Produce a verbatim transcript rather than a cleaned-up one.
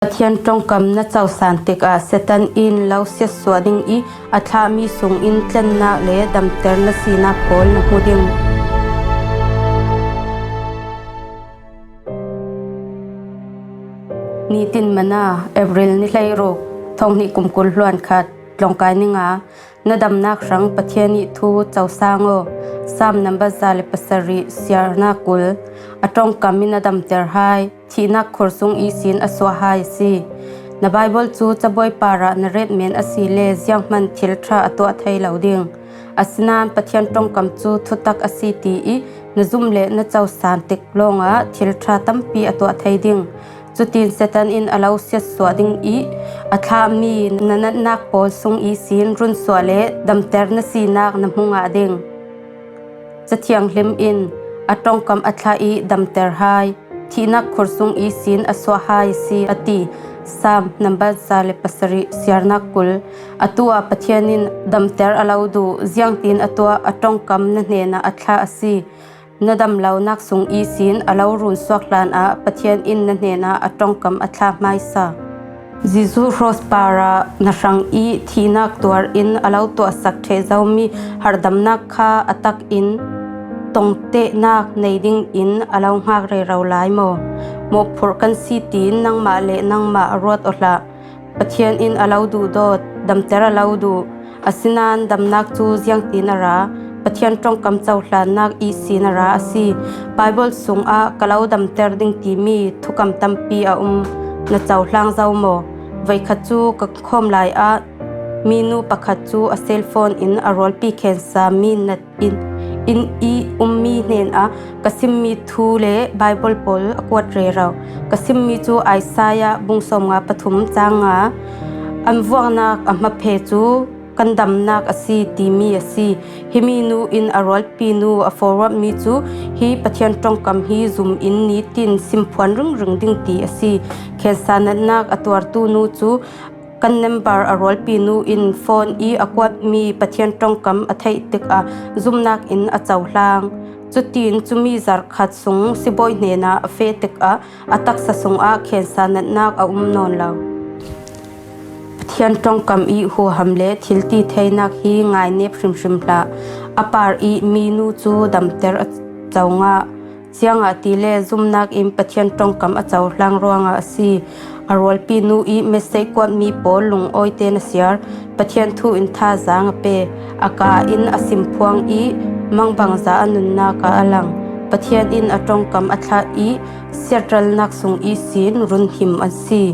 Pathian ṭongkam na cosan tikah Satan in lo siatsuah ding i a thlahmi sungin tlennak le damter na sinak pawl na hmu ding. Nitin Manna, April ni hleiruk, thonghnih kum kul hluan khat, tlawngkai ni nga. Na damnak hrang Pathian ih thu cosang aw. Sam nambat za le pasarih, siarnak kul. A ṭongkam in a damter hai, thihnak khur sung ihsin a suah hai a si. Na Baibal cu cabuai parah na ret men a si le zianghman thil ṭha a tuah thei lo ding. Asinain Pathian ṭongkam cu thutak a si ti i na zumh le na cosan tik lawngah thil ṭha tampi a tuah thei ding. Cutin Satan in a lo siatsuah ding i a thlahmi na natnak pawl sung ihsin runsuah le damter na sinak na hmu ngah ding. Cathianghlim in, "A ṭongkam a thlah i damter hai, thihnak khur sung ihsin a suah hai a si," a ti. Sam nambat za le pasarih, siarnak kul. Atu ah Pathian in damter a lo duh, ziangtin a tuah a ṭongkam na hnenah a thlah a si. Na damlonak sung ihsin a lo runsuak hlanah Pathian in na hnenah a ṭongkam a thlah hmaisa. Jesuh cross parah na hrang i thihnak tuar in a lo tuahsak ṭheh zomi harhdamnak kha a tak in tongtehnak nei dingin a lo hngak rero lai maw? Mawhphurh kan si tiin nangmah le nangmah a ruat aw hlah. Pathian in a lo duhdawt, damter a lo duh. Asinain damnak cu ziangtin a ra? Pathian ṭongkam cohlannak ihsin a ra a si. Baibal sungah ka lo damter ding timi thukam tampi a um. Na cohlang zo maw? Voikhat cu ka khawm lai ah minu pakhat cu a cellphone in a rualpi khensa mi nat in, inn i ummi hnenah ka simmi thu le Baibal pawl a kuat rero. Ka simmi cu Isaiah bung sawmnga pathum cang nga, "An vuaknak a hmaphe cu kan damnak a si," timi a si. Himi nu in a rualpi nu a forwardmi cu, "Hi Pathian ṭongkam hi zum in nitin simphuan ringring ding," ti a si. Khensa natnak a tuartu nu cu, "Kan number a rualpi nu in phone i a kuatmi Pathian ṭongkam a theih tikah zumnak in a cohlang. Cutin cumi zarh khat sung sibawi hnenah a feh tikah a taksa sungah khensa natnak a um nawn lo." Pathian ṭongkam i huham le thilti theinak hi ngainep hrimhrim hlah. A par i minu cu damter a co ngah. Ziangahtile zumnak in Pathian ṭongkam a cohlang ruangah a si. A rualpi nu i message kuatmi pawl lungawite na siar. Pathian thu in thazaang a pe. A ka in a simphuang i mangbangza a nunnak ah a lang. Pathian in a ṭongkam a thlah i siatralnak sung ihsin runhim a si.